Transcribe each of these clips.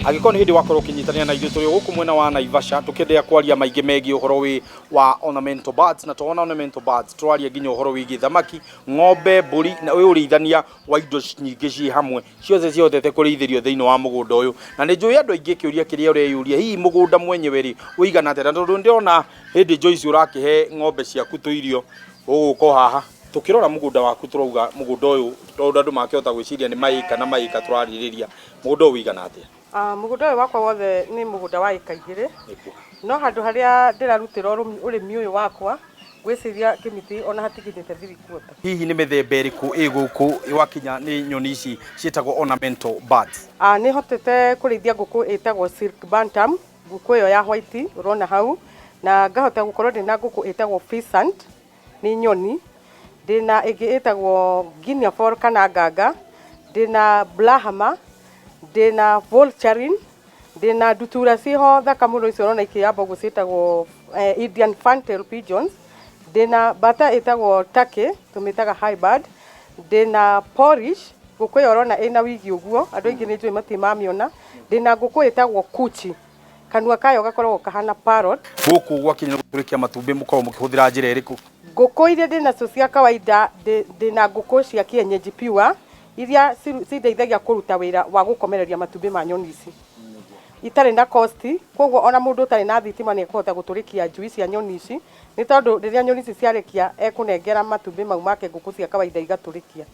Angĩkorwo nĩ hĩndĩ wakorwo ũkĩnyitanĩra na ithuĩ, tũrĩ o gũkũ mwena wa Naivasha tũkĩenderea kwaria maingĩ megiĩ ũhoro wĩ wa ornamental birds. Na tũrona ornamental birds, tũraria nginya ũhoro wĩgiĩ thamaki, ng'ombe, mbũri na ũyũ ũrĩithania wa indo nyingĩ ciĩ hamwe, ciothe cihotete kũrĩithĩrio thĩinĩ wa mũgũnda ũyũ. Na nĩ njũĩ andũ aingĩ kĩũria kĩrĩa ũreyũria, hihi mũgũnda mwenyewe rĩ ũigana atĩa? Na tondũ ndĩrona hĩndĩ Joyce ũrakĩhe ng'ombe ciaku tũirio, ũgũka o haha. Tũkĩrora mũgũnda waku, tũrauga mũgũnda ũyũ, tondũ andũ makĩhota gwĩciria nĩ maĩka na maĩka tũrarĩrĩria, mũgũnda ũyũ ũigana atĩa? Mũgũnda ũyũ wakwa wothe nĩ mũgũnda wa ĩka 2. Nĩguo. No handũ harĩa ndĩrarutĩra ũrĩmi ũyũ wakwa, ngwĩciria kĩmĩtĩ ona hatikinyĩte 3/4. Hihi nĩ mĩthemba ĩrĩkũ ĩ gũkũ wakinya nĩ nyoni ici ciĩtagwo ornamental birds? Nĩ hotete kũrĩithia ngũkũ ĩtagwo silk bantam, ngũkũ ĩyo ya white ũrona hau, na ngahota gũkorwo ndĩna ngũkũ ĩtagwo pheasant, nĩ nyoni, ndĩna ĩngĩ ĩtagwo guinea fowl kana nganga, ndĩna brahma, ndĩna vulturine, ndĩna ndutura ciĩho thaka mũno, icio ũrona ikĩamba ũguo ciĩtagwo Indian fantail pigeons, ndĩna mbata ĩtagwo turkey, tũmĩtaga high bird, ndĩna Polish, ngũkũ ĩyo ũrona ĩna wigi ũguo, andũ aingĩ nĩ njũĩ matirĩ mamĩona, ndĩna ngũkũ ĩtagwo kuchi, kanua kayo gakoragwo kahana parrot. Gũkũ gwakinya nĩ gũtũrĩkia matumbĩ, mũkoragwo mũkĩhũthĩra njĩra ĩrĩkũ? Ngũkũ iria ndĩnacio cia kawaida, ndĩna ngũkũ cia kienyeji pure, iria cindeithagia kũruta wĩra wa gũkomereria matumbĩ ma nyoni ici itarĩ na cost. Koguo ona mũndũ ũtarĩ na thitima nĩ ekũhota gũtũrĩkia njui cia nyoni ici, nĩ tondũ rĩrĩa nyoni ici ciarekia, ekũnengera matumbĩ mau make ngũkũ cia kawaida igatũrĩkia.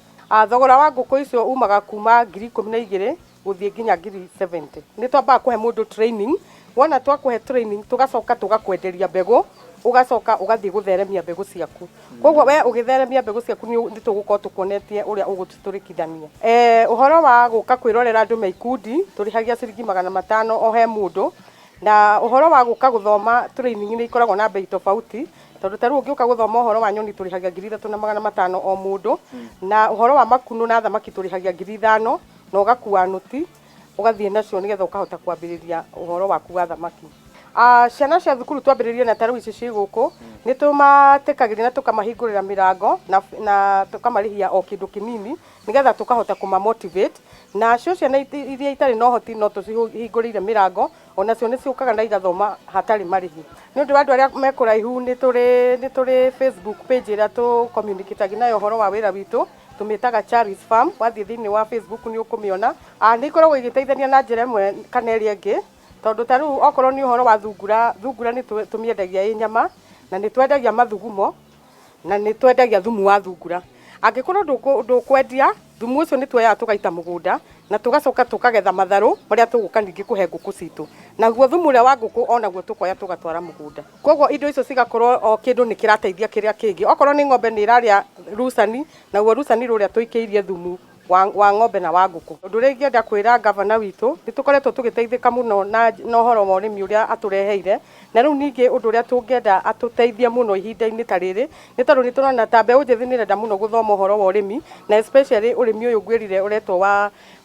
Thogora wa ngũkũ icio umaga kuma 12,000 gũthiĩ nginya 70,000. Nĩ twambaga kũhe mũndũ training. Wona twakũhe training, tũgacoka tũgakwenderia mbegũ, ũgacoka ũgathiĩ gũtheremia mbegũ ciaku. Koguo we ũgĩtheremia mbegũ ciaku, nĩ tũgũkorwo tũkuonetie ũrĩa ũgũcitũrĩkithania. Ũhoro wa gũka kwĩrorera andũ me ikundi, tũrĩhagia ciringi 500 o he mũndũ. Na ũhoro wa gũka gũthoma training nĩ ikoragwo na bei tofauti, tondũ ta rĩu ũngĩũka gũthoma ũhoro wa nyoni, tũrĩhagia 3500 o mũndũ. Na ũhoro wa makunũ na thamaki tũrĩhagia 5000, na ũgakua nũti ũgathiĩ nacio nĩgetha ũkahota kwambĩrĩria ũhoro waku wa thamaki. Ciana cia thukuru, twambĩrĩrie na tarĩu ici ciĩ gũkũ, nĩ tũmatĩkagĩria na tũkamahingũrĩra mĩrango na tũkamarĩhia o kĩndũ kĩnini nĩgetha tũkahota kũma motivate. Nacio ciana iria itarĩ na ũhoti, no tũcihingũrĩire mĩrango, onacio nĩ ciũkaga na igathoma hatarĩ marĩhi. Nĩ ũndũ wa andũ arĩa me kũraihu, nĩ tũrĩ Facebook page ĩrĩa tũ communicate nayo ũhoro wa wĩra witũ, tũmĩtaga Charis Farm. Wathiĩ thĩinĩ wa Facebook nĩ ũkũmĩona. Nĩ ikoragwo igĩteithania na njĩra ĩmwe kana ĩrĩa ĩngĩ, tondũ ta rĩu okorwo nĩ ũhoro wa thungura, thungura nĩ tũmĩendagia ĩ nyama, na nĩ twendagia mathugumo, na nĩ twendagia thumu wa thungura. Angĩkorwo ndũkwendia thumu ũcio, nĩ tuoyaga tũgaita mũgũnda na tũgacoka tũkagetha matharũ marĩa tũgũka ningĩ kũhe ngũkũ citũ. Naguo thumu ũrĩa wa ngũkũ onaguo tũkoya tũgatwara mũgũnda. Koguo indo icio cigakorwo o kĩndũ nĩ kĩrateithia kĩrĩa kĩngĩ. Okorwo nĩ ng'ombe, nĩ ĩrarĩa rucani, naguo rucani rũrĩa tũikĩirie thumu wa ng'ombe na wa ngũkũ. Ũndũ ũrĩa ingĩenda kwĩra gavana witũ, nĩ tũkoretwo tũgĩteithĩka mũno na ũhoro wa ũrĩmi ũrĩa atũreheire. Na rĩu ningĩ ũndũ ũrĩa tũngĩenda atũteithie mũno ihinda-inĩ ta rĩrĩ, nĩ tondũ nĩ tũrona ta mbeũ njĩthĩ nĩ ĩrenda mũno gũthoma ũhoro wa ũrĩmi, na especially ũrĩmi ũyũ ngwĩrire ũretwo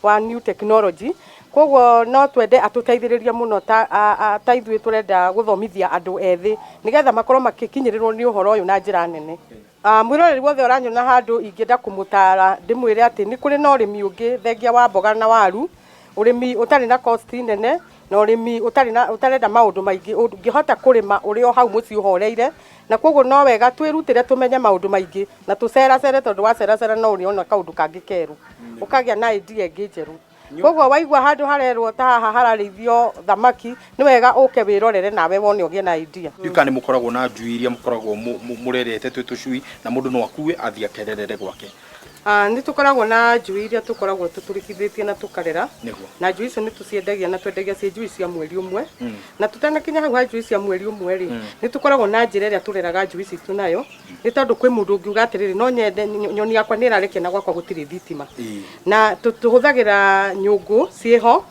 wa new technology. Koguo no twende atũteithĩrĩrie mũno ta ithuĩ tũrenda gũthomithia andũ ethĩ nĩgetha makorwo magĩkinyĩrĩrwo nĩ ũhoro ũyũ na njĩra nene. Mwĩroreri wothe ũranyona handũ, ingĩenda kũmũtara ndĩmwĩre atĩ nĩ kũrĩ na ũrĩmi ũngĩ thengia wa mboga na waru, ũrĩmi ũtarĩ na cost nene, na ũrĩmi ũtarĩ na ũtarenda maũndũ maingĩ, ũngĩhota kũrĩma ũrĩ o hau mũciĩ ũhoreire. Na koguo no wega twĩrutĩre tũmenye maũndũ maingĩ na tũceracere, tondũ waceracera no ũrĩona kaũndũ kangĩ kerũ, ũkagĩa na idea ĩngĩ njerũ. Koguo waigua handũ harerwo ta haha hararĩithio thamaki, nĩ wega ũke wĩrorere nawe wone, ũgĩe na idea. Ndiũĩ kana nĩ mũkoragwo na njui iria mũkoragwo mũrerete twĩ tũcui, na mũndũ no akue athiĩ akererere gwake? Nĩ tũkoragwo na njui iria tũkoragwo tũtũrĩkithĩtie na tũkarera. Na njui icio nĩ tũciendagia, na twendagia ciĩ njui cia mweri 1. Na tũtanakinya hau ha njui cia mweri 1 rĩ, nĩ tũkoragwo na njĩra ĩrĩa tũreraga njui citũ nayo, nĩ tondũ kwĩ mũndũ ũngiuga atĩrĩrĩ, no nyende nyoni yakwa nĩ ĩrarekia na gwakwa gũtirĩ thitima. Na tũhũthagĩra nyũngũ ciĩho.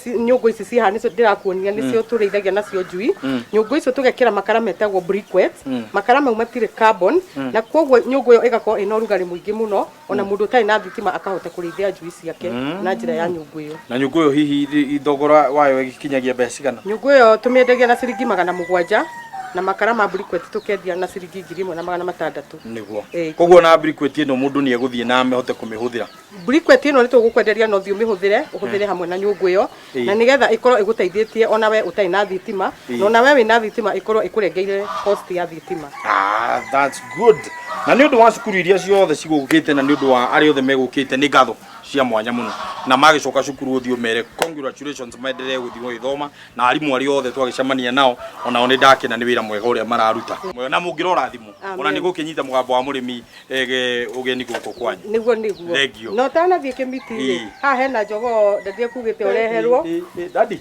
Nyũngũ ici ciĩ haha nĩcio ndĩrakuonia, nĩcio tũrĩithagia nacio njui. Nyũngũ icio tũgekĩra makara metagwo briquettes. Makara mau matirĩ carbon, na koguo nyũngũ ĩyo ĩgakorwo ĩna ũrugarĩ mũingĩ mũno, ona mũndũ ũtarĩ na thitima akahota kũrĩithia njui ciake na njĩra ya nyũngũ ĩyo. Na nyũngũ ĩyo hihi thogora wayo ĩgĩkinyagia mbeca cigana? Nyũngũ ĩyo tũmĩendagia na ciringi 700. Na makara ma briquette tũkendia na ciringi 1600. Nĩguo. Ĩĩ. Koguo na briquette ĩno mũndũ nĩ egũthiĩ na ahote kũmĩhũthĩra. Briquette ĩno nĩ tũgũkwenderia no thiĩ ũmĩhũthĩre, ũhũthĩre hamwe na nyũngũ ĩyo, na nĩgetha ĩkorwo ĩgũteithĩtie ona we ũtarĩ na thitima, na ona we wĩna thitima ĩkorwo ĩkũrengeire cost ya thitima. Ah, that's good. Na nĩ ũndũ wa cukuru iria ciothe cigũkĩte na nĩ ũndũ wa arĩa othe megũkĩte, nĩ ngatho cia mwanya mũno, na magĩcoka cukuru ũthiĩ ũmere congratulations, maendelee gũthiĩ gũgĩthoma, na arimũ arĩa othe twagĩcemania nao onao nĩ ndakena nĩ wĩra mwega ũrĩa mararuta, na mũngĩrora thimũ ona nĩ gũkĩnyita mũgambo wa mũrĩmi ũgeni gũkũ kwanyu. Nĩguo, nĩguo. Thank you. Na ũtanathiĩ kĩmiti rĩ, haha hena jogoo ndendie kugĩte ũreherwo. Dadi,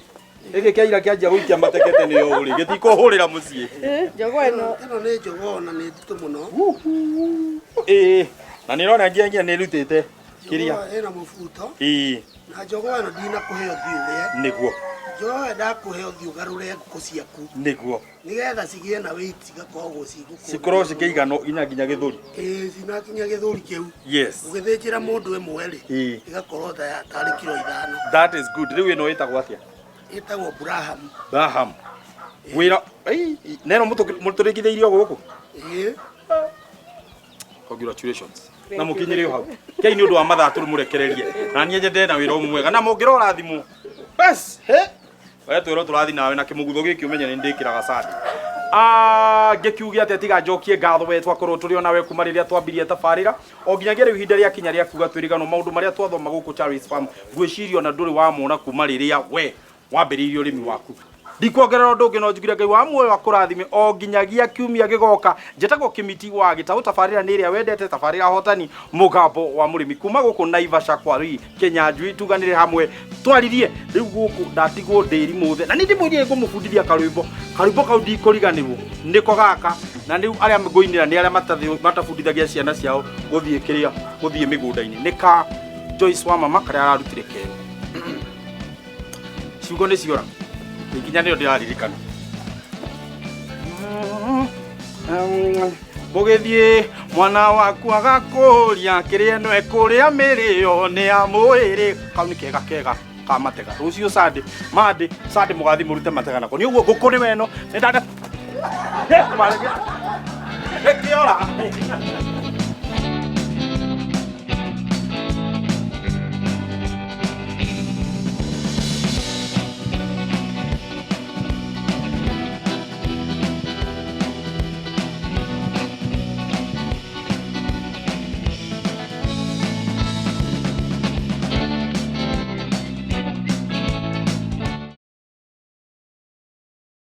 gĩkĩ kĩaira kĩanjia gũikia matekete nĩyo ũrĩ gĩtikũhũrĩra mũciĩ. Jogoo ĩno. Ĩno nĩ njogoo na nĩ nditũ mũno. Ĩĩ, na nĩ ĩrona nginya nĩ ĩrutĩte kĩrĩa. Njogoo ĩna mũbuto. Na njogoo ĩno ndinakũhe ũthiĩ ũrĩe. Njogoo ĩyo ndakũhe ũthiĩ ũgarũre ngũkũ ciaku. Nĩgetha cigĩe na weight, cigakoragwo ci ngũkũ. Cikorwo cikĩigana nginya gĩthũri. Ĩĩ, cinakinya gĩthũri kĩu. Ũgĩthĩnjĩra mũndũ ĩmwe rĩ, ĩgakorwo tarĩ kiro 5. That is good. Rĩu ĩno ĩtagwo atĩa? Ĩtagwo Braham. Braham. Wĩra, ei, neno mũtũrĩkithĩirio gũkũ? Ĩĩ. Congratulations. Thank Na you. mũkinyĩre o hau. Kei nĩ ũndũ wa mathaa tũmũrekererie. Na niĩ nyende na wĩra ũmwe mwega. Na mũngĩrora thimũ. Bas, he. We twĩrwo tũrathiĩ nawe na kĩmũgutho gĩkĩ ũmenye nĩ ndĩkĩraga sandi. Ngĩkiuge atĩa tiga njokie ngatho we twakorwo tũrĩ ona we kuma rĩrĩa twambirie tabarĩra o nginyagia rĩu ihinda rĩakinya rĩa kuga twĩrĩganwo maũndũ marĩa twathoma gũkũ Charis Farm. Ngwĩciria ona ndũrĩ wamona kuma rĩrĩa we wambĩrĩirie ũrĩmi waku. Ndikuongerera ũndũ ũngĩ no njugire Ngai wa muoyo akũrathime o nginyagia kiumia gĩgoka. Njĩtagwo Kĩmiti wa Gĩtaũ, tabarĩra nĩ ĩrĩa wendete, tabarĩra hotani, mũgambo wa mũrĩmi kuma gũkũ Naivasha kwa Ri Kĩnyanjui. Tuganĩre hamwe twaririe rĩu gũkũ ndatigwo ndĩri mũthe, na nĩ ndĩmwĩrire ngũmũbundithia karwĩmbo, karwĩmbo kau ndikũriganĩrwo nĩko gaka, na rĩu arĩa ngũinĩra nĩ arĩa matabundithagia ciana ciao gũthiĩ kĩrĩa, gũthiĩ mĩgũnda-inĩ. Nĩ ka Joyce wa mama karĩa ararutire kerũ. Ciugo nĩ ciora nginya nĩyo ndĩraririkana. Mũgĩthiĩ mwana waku agakũria kĩrĩa ĩno ĩkũrĩa mĩrĩo nĩ ya mwĩrĩ. Kau nĩ kega kega ka matega. Rũciũ Sunday, Monday, Sunday mũgathiĩ mũrute matega nako. Nĩ ũguo ngũkũ nĩ weno. Nĩ ndanda. Kĩora.